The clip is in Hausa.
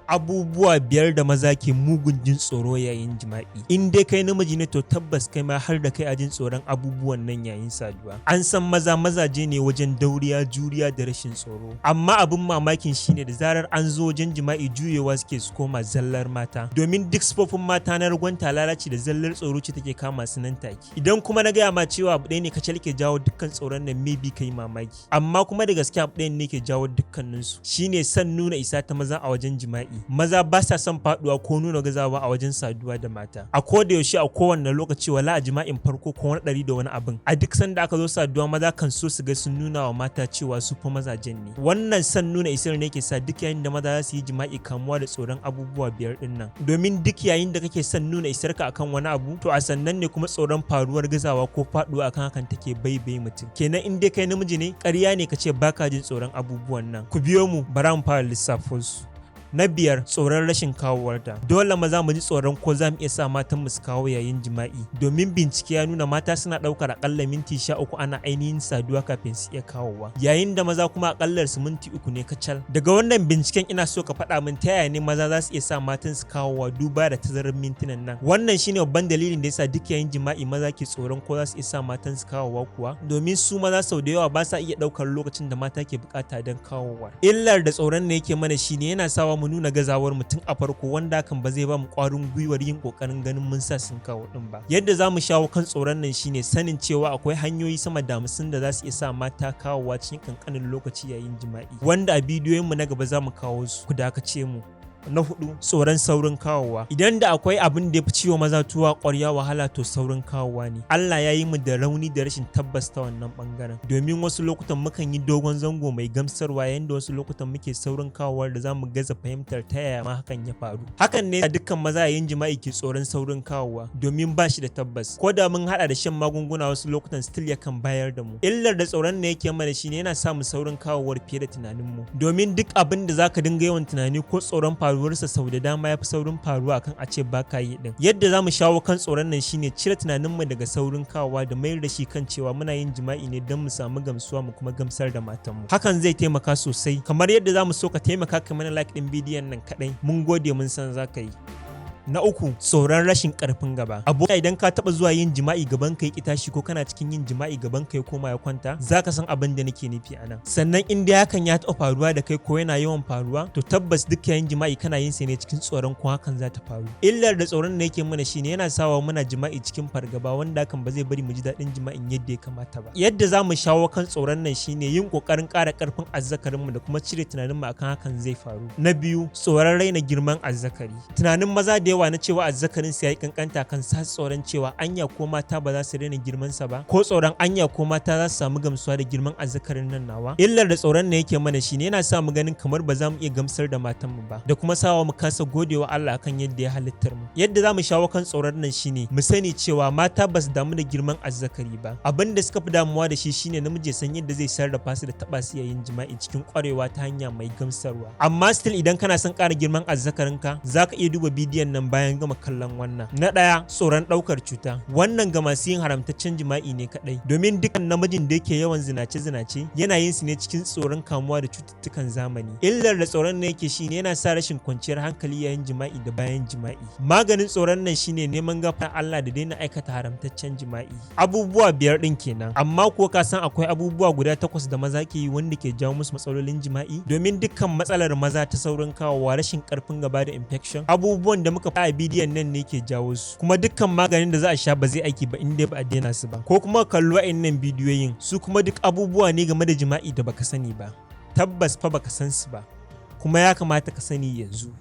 Abubuwa biyar da maza ke mugun jin tsoro yayin jima'i. In dai kai namiji ne, to tabbas kai ma har da kai a jin tsoron abubuwan nan yayin saduwa. An san maza mazaje ne wajen dauriya, juriya da rashin tsoro, amma abin mamakin shine da zarar an zo wajen jima'i, juyewa suke su koma zallar mata, domin duk sifofin mata na ragwanta, lalaci da zallar tsoro ce take kama su nan take. Idan kuma na gaya ma cewa abu ɗaya ne kacal ke jawo dukkan tsoron nan, maybe kai mamaki, amma kuma da gaske abu ɗayan ne ke jawo dukkaninsu, shine son nuna isa ta maza a wajen jima'i. Maza ba sa son faduwa ko nuna gazawa a wajen saduwa da mata a ko da yaushe, a kowanne lokaci, wala a jima'in farko ko wani ɗari da wani abin. A duk sanda aka zo saduwa, maza kan so su ga sun nuna wa mata cewa su fa mazajen ne. Wannan son nuna isar ne ke sa duk yayin da maza za su yi jima'i kamuwa da tsoron abubuwa biyar din nan, domin duk yayin da kake son nuna isarka akan wani abu, to a sannan ne kuma tsoron faruwar gazawa ko faduwa akan hakan take baibaye mutum. Kenan in dai kai namiji ne, ƙarya ne ka ce baka jin tsoron abubuwan nan. Ku biyo mu, bara mu fara lissafo su. Na biyar, tsoron rashin kawowarta. Dole maza mu ji tsoron ko za mu iya sa matan mu su kawo yayin jima'i, domin bincike ya nuna mata suna ɗaukar akalla minti 13 ana ainihin saduwa kafin su iya kawowa, yayin da maza kuma akallar su minti 3 ne kacal. Daga wannan binciken, ina so ka faɗa min ta yaya ne maza za su iya sa matan su kawowa, duba da tazarar mintunan nan? Wannan shine babban dalilin da yasa duk yayin jima'i maza ke tsoron ko za su iya sa matan su kawowa kuwa, domin su maza sau da yawa ba sa iya ɗaukar lokacin da mata ke bukata don kawowa. Illar da tsoron ne yake mana shine yana sawa mu nuna gazawar mutum a farko, wanda hakan ba zai ba mu kwarin gwiwar yin kokarin ganin mun sa sun kawo din ba. Yadda za mu shawo kan tsoron nan shine sanin cewa akwai hanyoyi sama da 50 da za su iya sa mata kawowa cikin kankanin lokaci yayin jima'i, wanda a bidiyoyinmu na gaba za mu kawo su. Ku dakace mu. Na hudu, tsoron saurin kawowa. Idan da akwai abin da ya fi ciwo maza tuwa ƙwarya wahala, to saurin kawowa ne. Allah ya yi mu da rauni da rashin tabbas ta wannan bangaren, domin wasu lokutan mukan yi dogon zango mai gamsarwa, yayin da wasu lokutan muke saurin kawowa da zamu gaza fahimtar ta yaya ma hakan ya faru. Hakan ne dukkan maza yayin jima'i ke tsoron saurin kawowa, domin ba shi da tabbas. Ko da mun hada da shan magunguna, wasu lokutan still yakan bayar da mu. Illar da tsoron ne yake mana shine yana sa mu saurin kawowar fiye da tunaninmu, domin duk abin da zaka dinga yawan tunani ko tsoron faruwarsa sau da dama, ya fi saurin faruwa akan a ce baka yi din. Yadda za mu shawo kan tsoron nan shine cire tunaninmu daga saurin kawowa da mayar da shi kan cewa muna yin jima'i ne don mu samu gamsuwa mu kuma gamsar da matanmu. Hakan zai taimaka sosai. Kamar yadda za mu so ka taimaka ka mana like din bidiyon nan kadai, mun gode, mun san za ka yi. Na uku, tsoron rashin karfin gaba. Abu idan ka taba zuwa yin jima'i gaban kai ki tashi, ko kana cikin yin jima'i gaban kai koma ya kwanta, zaka san abin da nake nufi anan. Sannan in dai hakan ya taɓa faruwa da kai ko yana yawan faruwa, to tabbas duk yayin jima'i kana yin sa ne cikin tsoron ko hakan za ta faru. Illar da tsoron da yake mana shine yana sawa muna jima'i cikin fargaba, wanda hakan ba zai bari mu ji daɗin jima'in yadda ya kamata ba. Yadda za mu shawo kan tsoron nan shine yin ƙoƙarin ƙara ƙarfin azzakarinmu da kuma cire tunaninmu akan hakan zai faru. Na biyu, tsoron raina girman azzakari. Tunanin maza da yawa na cewa azzakarin sa yayi kankanta kan sa tsoron cewa anya ko mata ba za su raina girman sa ba, ko tsoron anya ko mata za su samu gamsuwa da girman azzakarin nan nawa. Illar da tsoron ne yake mana shine yana sa mu ganin kamar ba za mu iya gamsar da matan mu ba, da kuma sawa mu kasa godewa Allah akan yadda ya halittar mu. Yadda za mu shawo kan tsoron nan shine mu sani cewa mata ba su damu da girman azzakari ba. Abin da suka fi damuwa da shi shine namiji ya san yadda zai sarrafa su da taba su yayin jima'i cikin kwarewa ta hanya mai gamsarwa. Amma still, idan kana son ƙara girman azzakarinka, zaka iya duba bidiyon nan bayan gama kallon wannan. Na ɗaya, tsoron ɗaukar cuta. Wannan ga masu yin haramtaccen jima'i ne kaɗai, domin dukkan namijin da yake yawan zinace-zinace yana yin su ne cikin tsoron kamuwa da cututtukan zamani. Illar da tsoron ne yake shine yana sa rashin kwanciyar hankali yayin jima'i da bayan jima'i. Maganin tsoron nan shine neman gafarar Allah da daina aikata haramtaccen jima'i. Abubuwa biyar ɗin kenan, amma ko ka san akwai abubuwa guda takwas da maza ke yi wanda ke jawo musu matsalolin jima'i? Domin dukkan matsalar maza ta saurin kawowa, rashin karfin gaba da infection, abubuwan da muka a bidiyon nan ne ke jawo su, kuma dukkan maganin da za a sha ba zai aiki ba in dai ba a daina su ba. Ko kuma kalli wa'annan bidiyoyin, su kuma duk abubuwa ne game da jima'i da baka sani ba. Tabbas fa baka san su ba, kuma ya kamata ka sani yanzu.